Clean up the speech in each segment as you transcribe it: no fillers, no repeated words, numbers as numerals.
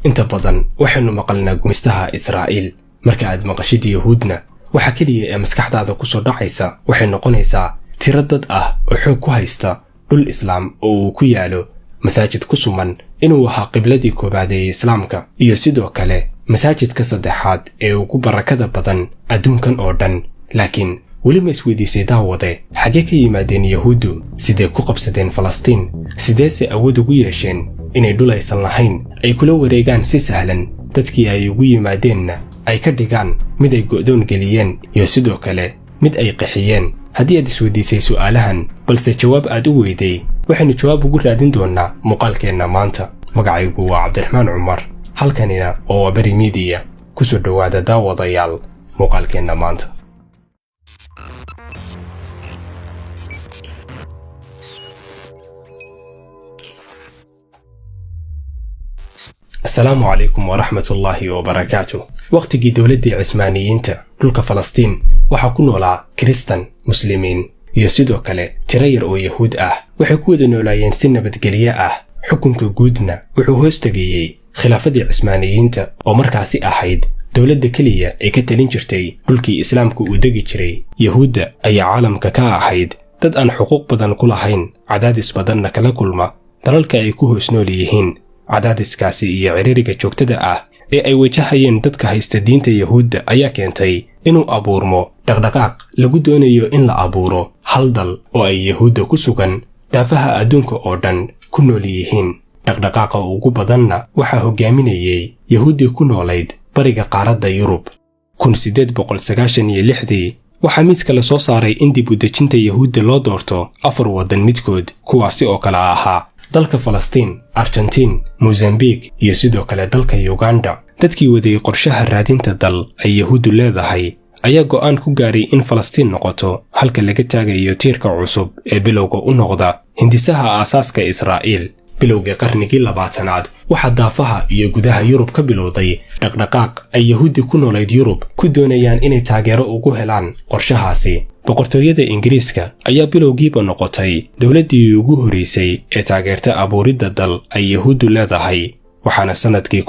Inta badan waxaynu maqalnaa gumaystaha Israa'iil. Marka aad maqashid Yahuudna, waxa keliya ee maskaxdaada ku soo dhacaysa waxay noqonaysaa tiro dad ah oo xoog ku haysta dhul islaam oo uu ku yaalo masaajid ku suman inuu ahaa qibladii koowaad ee islaamka, iyo sidoo kale masaajidka saddexaad ee ugu barakada badan adduunkan oo dhan. Laakiin weli ma isweydiisay, daawade, xaggee ka yimaadeen Yahuuddu? Sidee ku qabsadeen Falastiin? Sideese awood ugu yeesheen inay dhul aysan lahayn ay kula wareegaan si sahlan, dadkii ay ugu yimaadeenna ay ka dhigaan mid ay go'doon geliyeen iyo sidoo kale mid ay qaxiyeen? Haddii aad isweydiisay su'aalahan balse jawaab aad u weyday, waxaynu jawaab ugu raadin doonnaa muuqaalkeenna maanta. Magacaygu waa Cabdiraxmaan Cumar, halkanina oo waa Beri Miidiya. Ku soo dhowaada, daawadayaal, muuqaalkeenna maanta. Asalaamu calaykum waraxmatullaahi wabarakaatu. Wakhtigii dowladdii Cismaaniyiinta, dhulka Falastiin waxaa ku noolaa Kiristan, Muslimiin iyo sidoo kale tiro yar oo Yahuud ah. Waxay ku wada noolaayeen si nabadgelyo ah. Xukunka guudna wuxuu hoos tegayey khilaafadii Cismaaniyiinta oo markaasi ahayd dowladda keliya ee ka talin jirtay dhulkii islaamku uu degi jiray. Yahuudda ayaa caalamka ka ahayd dad aan xuquuq badan ku lahayn, cadaadis badanna kala kulma dalalka ay ku hoos nool yihiin. Cadaadiskaasi iyo ciriiriga joogtada ah ee ay wajahayeen dadka haysta diinta Yahuudda ayaa keentay inuu abuurmo dhaqdhaqaaq lagu doonayo in la abuuro hal dal oo ay Yahuudda ku sugan daafaha adduunka oo dhan ku nool yihiin. Dhaqdhaqaaqa ugu badanna waxaa hoggaaminayey Yahuuddii ku noolayd bariga qaaradda Yurub. 1896-dii waxaa miiska la soo saaray in dib u dejinta Yahuudda loo doorto afar waddan midkood, kuwaasi oo kala ahaa dalka Falastiin, Argentiin, Mosambik iyo sidoo kale dalka Yuganda. Dadkii waday qorshaha raadinta dal ay Yahuuddu leedahay ayaa go'aan ku gaaray in Falastiin noqoto halka laga taagayo tiirka cusub ee bilowga u noqda hindisaha aasaaska Israa'iil. Bilowgii qarnigii 20aad waxaa daafaha iyo gudaha Yurub ka bilowday dhaqdhaqaaq ay Yahuuddi ku noolayd Yurub ku doonayaan inay taageero ugu helaan qorshahaasi. Boqortooyada Ingiriiska ayaa bilowgiiba noqotay dowladdii ugu horraysay ee taageerta abuuridda dal ay Yahuuddu leedahay, waxaana sannadkii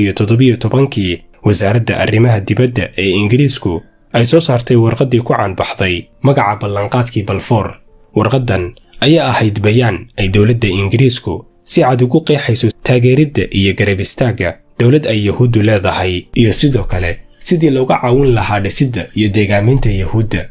1917-kii wasaaradda arrimaha dibadda ee Ingiriisku ay soo saartay warqaddii ku caanbaxday magaca Ballanqaadkii Balfoor. Warqaddan ayaa ahayd bayaan ay dowladda Ingiriisku si cad ugu qeexayso taageeridda iyo garab istaagga dowlad ay Yahuuddu leedahay, iyo sidoo kale sidii looga caawin lahaa dhisidda iyo deegaaminta Yahuudda.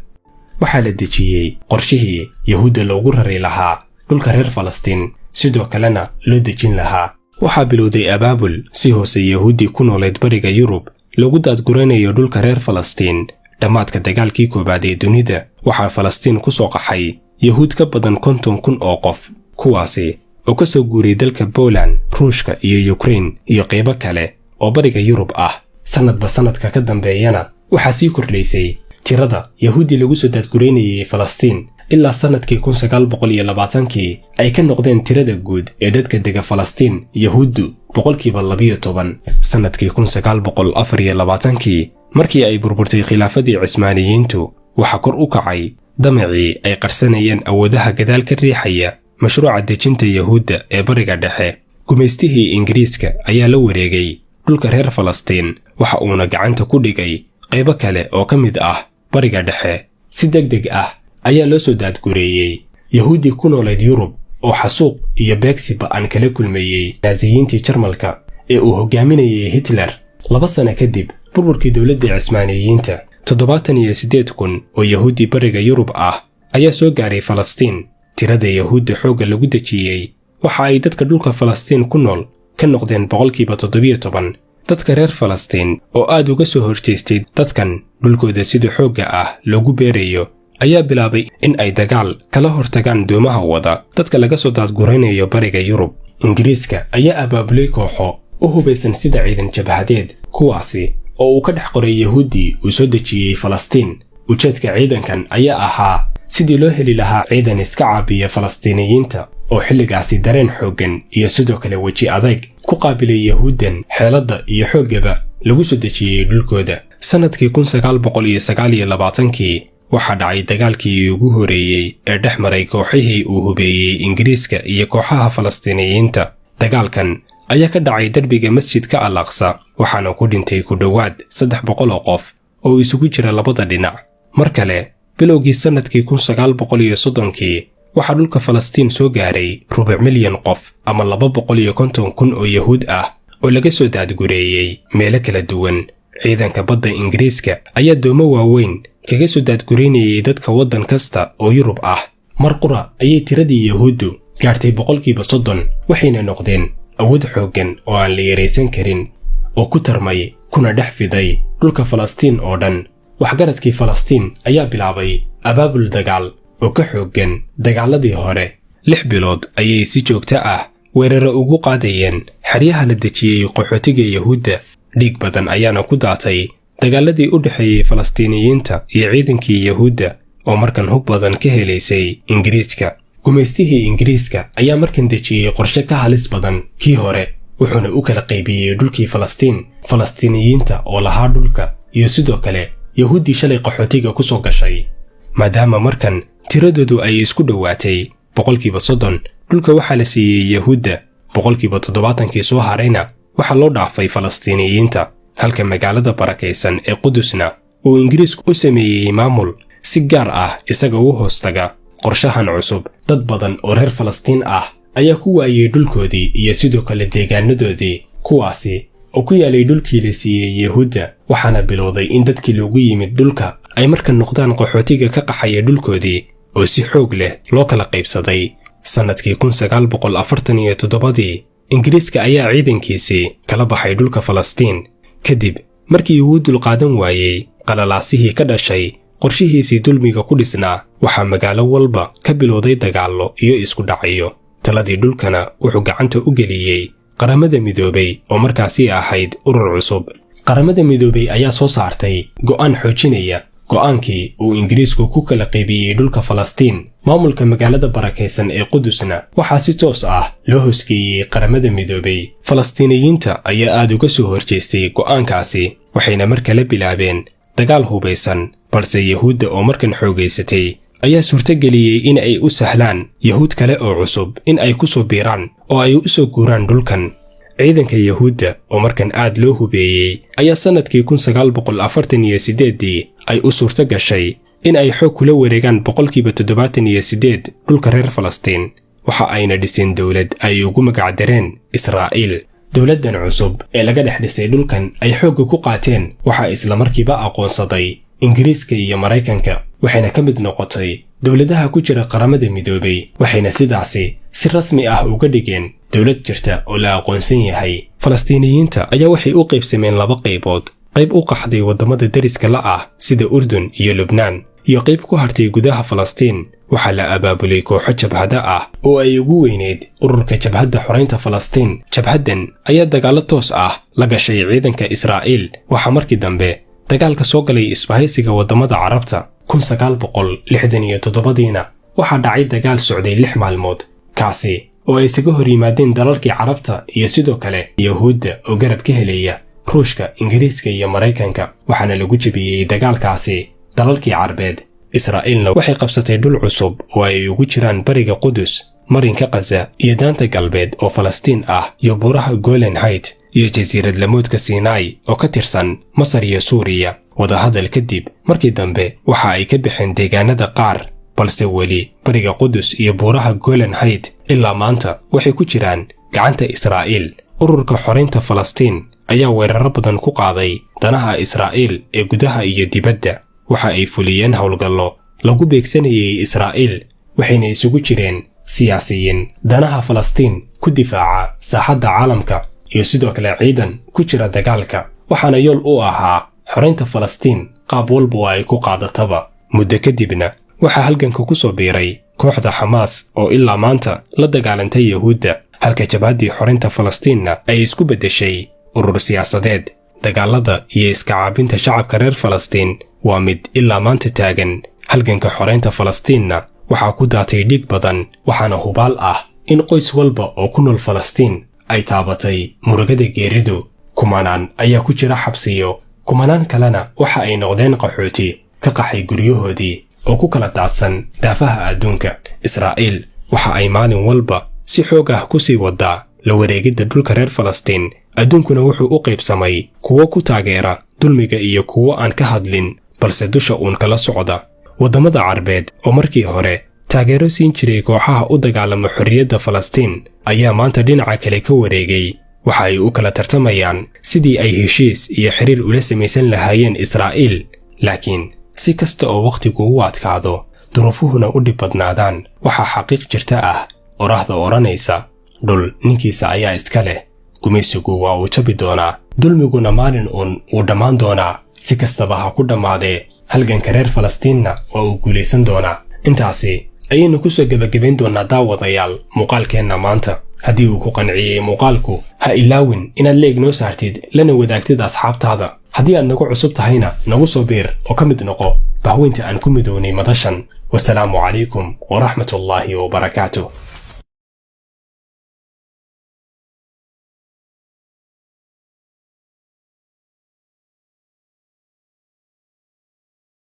Waxaa la dejiyey qorshihii Yahuudda loogu rari lahaa dhulka reer Falastiin, sidoo kalena loo dejin lahaa. Waxaa bilowday abaabul si hoose Yahuuddii ku noolayd bariga Yurub loogu daadguranayo dhulka reer Falastiin. Dhammaadka dagaalkii koowaad ee dunida waxaa Falastiin ku soo qaxay Yahuud ka badan 50,000 oo qof, kuwaasi oo ka soo guuriyay dalka Poland, Ruushka iyo Yukrain iyo qaybo kale oo bariga Yurub ah. Sannadba sannadka ka dambeeyana waxaa sii kordhaysay tirada Yahuuddii lagu soo daadguraynayay Falastiin, ilaa sannadkii 1920-kii ay ka noqdeen tirada guud ee dadka dega Falastiin Yahuuddu 12%. Sannadkii 1924-kii, markii ay burburtay khilaafadii Cismaaniyiintu, waxaa kor u kacay damacii ay qarsanayeen awoodaha gadaal ka riixaya mashruuca dejinta Yahuudda ee bariga dhexe. Gumaystihii Ingiriiska ayaa la wareegay dhulka reer Falastiin, waxa uuna gacanta ku dhigay qaybo kale oo ka mid ah bariga dhexe. Si deg deg ah ayaa loo soo daadgureeyey Yahuuddii ku noolayd Yurub oo xasuuq iyo beegsi ba'an kala kulmeeyey Naasiyiintii Jarmalka ee uu hoggaaminayay Hitler. 2 sano kadib burburkii dowladdii Cismaaniyiinta, 78,000 oo Yahuuddii bariga Yurub ah ayaa soo gaaray Falastiin. Tirada Yahuudda xoogga lagu dejiyey waxa ay dadka dhulka Falastiin ku nool ka noqdeen 17%. Dadka reer Falastiin oo aad uga soo horjeestay dadkan dhulkooda sida xoogga ah loogu beerayo ayaa bilaabay in ay dagaal kala hortagaan doomaha wada dadka laga soo daadguranayo bariga Yurub. Ingiriiska ayaa abaabulay kooxo u hubaysan sida ciidan jabhadeed, kuwaasi oo uu ka dhex qoray Yahuuddii uu soo dejiyey Falastiin. Ujeedka ciidankan ayaa ahaa sidii loo heli lahaa ciidan iska caabiya Falastiiniyiinta oo xilligaasi dareen xooggan iyo sidoo kale weji adag ku qaabilay Yahuuddan xeeladda iyo xooggaba lagu soo dejiyey dhulkooda. Sannadkii 1929-kii waxaa dhacay dagaalkii ugu horeeyey ee dhex maray kooxihii uu hubeeyey Ingiriiska iyo kooxaha Falastiiniyiinta. Dagaalkan ayaa ka dhacay derbiga Masjidka Al Aqsa, waxaana ku dhintay ku dhowaad 300 oo qof oo isugu jira labada dhinac. Mar kale, bilowgii sannadkii 1930-kii, waxaa dhulka Falastiin soo gaaray rubuc milyan qof ama 250,000 oo Yahuud ah oo laga soo daadgureeyey meelo kala duwan. Ciidanka badda Ingiriiska ayaa doomo waaweyn kaga soo daadgureynayay dadka waddan kasta oo Yurub ah. Mar qura ayay tiradii Yahuuddu gaartay 30%, waxayna noqdeen awood xooggan oo aan la yaraysan karin oo ku tarmay kuna dhex fiday dhulka Falastiin oo dhan. Waxgaradkii Falastiin ayaa bilaabay abaabul dagaal oo ka xooggan dagaaladii hore. 6 bilood ayay si joogto ah weeraro ugu qaadayeen xeryaha la dejiyey qaxootiga Yahuudda. Dhiig badan ayaana ku daatay dagaaladii u dhexeeyey Falastiiniyiinta iyo ciidankii Yahuudda oo markan hub badan ka helaysay Ingiriiska. Gumaystihii Ingiriiska ayaa markan dejiyey qorshe ka halis badan kii hore, wuxuuna u kala qaybiyey dhulkii Falastiin Falastiiniyiinta oo lahaa dhulka iyo sidoo kale Yahuuddii shalay qaxootiga ku soo gashay. Maadaama markan tiradoodu ay isku dhowaatay, 30% dhulka waxaa la siiyey Yahuudda, 70%-kii soo harayna waxaa loo dhaafay Falastiiniyiinta, halka magaalada barakaysan ee Qudusna uu Ingiriisku u sameeyey maamul si gaar ah isaga u hoostaga. Qorshahan cusub dad badan oo reer Falastiin ah ayaa ku waayey dhulkoodii iyo sidoo kale deegaanadoodii, kuwaasi oo ku yaalay dhulkii la siiyey Yahuudda, waxaana bilowday in dadkii loogu yimid dhulka ay markan noqdaan qaxootiga ka qaxaya dhulkoodii oo si xoog leh loo kala qaybsaday. Sannadkii 1947-dii, Ingiriiska ayaa ciidankiisii kala baxay dhulka Falastiin kadib markii uu dulqaadan waayey qalalaasihii ka dhashay qorshihiisii dulmiga ku dhisnaa. Waxaa magaalo walba ka bilowday dagaallo iyo isku dhacyo. Taladii dhulkana wuxuu gacanta u geliyey Qaramada Midoobay oo markaasi ahayd urur cusub. Qaramada Midoobay ayaa soo saartay go'aan xoojinaya go'aankii uu Ingiriisku ku kala qaybiyey dhulka Falastiin. Maamulka magaalada barakaysan ee Qudusna waxaa si toos ah loo hosgeeyey Qaramada Midoobay. Falastiiniyiinta ayaa aad uga soo horjeestay go'aankaasi, waxayna mar kale bilaabeen dagaal hubaysan, balse Yahuudda oo markan xoogaysatay ayaa suurtageliyey in ay u sahlaan Yahuud kale oo cusub in ay ku soo biiraan oo ay u soo guuraan dhulkan. Ciidanka Yahuudda oo markan aad loo hubeeyey ayaa sannadkii 1948-dii ay u suurto gashay in ay xoog kula wareegaan 78% dhulka reer Falastiin. Waxa ayna dhiseen dowlad ay ugu magacdareen Israa'iil. Dowladdan cusub ee laga dhex dhisay dhulkan ay xoogga ku qaateen waxaa islamarkiiba aqoonsaday Ingiriiska iyo Maraykanka, waxayna ka mid noqotay dowladaha ku jira Qaramada Midoobay, waxayna sidaasi si rasmi ah uga dhigeen dowlad jirta oo la aqoonsan yahay. Falastiiniyiinta ayaa waxay u qaybsameen laba qaybood: qayb u qaxday waddamada deriska la ah sida Urdun iyo Lubnaan, iyo qayb ku hartay gudaha Falastiin. Waxaa la abaabulay kooxo jabhado ah oo ay ugu weyneyd ururka Jabhadda Xoraynta Falastiin. Jabhaddan ayaa dagaallo toos ah la gashay ciidanka Israa'iil. Waxaa markii dambe dagaalka soo galay isbahaysiga waddamada Carabta. 1967-diina waxaa dhacay dagaal socday 6 maalmood, kaasi oo ay isaga hor yimaadeen dalalkii Carabta iyo sidoo kale Yahuudda oo garab ka helaya Ruushka, Ingiriiska iyo Maraykanka, waxaana lagu jebiyey dagaalkaasi dalalkii Carbeed. Israa'iilna waxay qabsatay dhul cusub oo ay ugu jiraan bariga Qudus, marinka Qaza iyo Daanta Galbeed oo Falastiin ah, iyo buuraha Golan Height iyo jasiirad lamoodka Sinai oo ka tirsan Masar iyo Suuriya. Wadahadal kadib, markii dambe waxa ay ka baxeen deegaanada qaar, balse weli bariga Qudus iyo buuraha Golan Height ilaa maanta waxay ku jiraan gacanta Israa'iil. Ururka Xoraynta Falastiin ayaa weeraro badan ku qaaday danaha Israa'iil ee gudaha iyo dibadda. Waxa ay fuliyeen howlgallo lagu beegsanayay Israa'iil, waxayna isugu jireen siyaasiyiin danaha Falastiin ku difaaca saaxadda caalamka iyo sidoo kale ciidan ku jira dagaalka, waxaana yool u ahaa xoraynta Falastiin qaab walba oo ay ku qaadataba. Muddo kadibna waxaa halganka ku soo biiray kooxda Xamaas oo ilaa maanta la dagaalantay Yahuudda, halka Jabhaddii Xoraynta Falastiinna ay isku beddeshay urur siyaasadeed. Dagaalada iyo iska caabinta shacabka reer Falastiin waa mid ilaa maanta taagan. Halganka xoraynta Falastiinna waxaa ku daatay dhiig badan, waxaana hubaal ah in qoys walba oo ku nool Falastiin ay taabatay murugada geeridu. Kumanaan ayaa ku jira xabsiyo, kumanaan kalena waxa ay noqdeen qaxooti ka qaxay guryahoodii oo ku kala daadsan daafaha adduunka. Israa'iil waxa ay maalin walba si xoog ah ku sii wadaa La wareegidda dhulka reer Falastiin, adduunkuna wuxuu u qaybsamay kuwo ku taageera dulmiga iyo kuwo aan ka hadlin, balse dusha uun kala socda. Waddamada Carbeed oo markii hore taageero siin jiray kooxaha u dagaalama xorriyadda Falastiin ayaa maanta dhinaca kale ka wareegay. Waxa ay u kala tartamayaan sidii ay heshiis iyo xiriir ula samaysan lahaayeen Israa'iil. Laakiin si kasta oo wakhtigu u adkaado, duruufuhuna u dhib badnaadaan, waxaa xaqiiq jirta ah oraahda odhanaysa: "Dhul ninkiisa ayaa iska leh." Gumaysigu waa uu jabi doonaa, dulmiguna maalin uun wuu dhammaan doonaa, si kastaba ha ku dhammaadee. Halganka reer Falastiinna waa uu guulaysan doonaa. Intaasi ayaynu ku soo gebagabayn doonnaa, daawadayaal, muuqaalkeenna maanta. Haddii uu ku qanciyey muuqaalku, ha ilaawin inaad like noo saartid, lana wadaagtid asxaabtaada. Haddii aad nagu cusub tahayna, nagu soo biir oo ka mid noqo bahweynta aan ku midownay madashan. Wasalaamu calaykum waraxmatullaahi wabarakaatuh.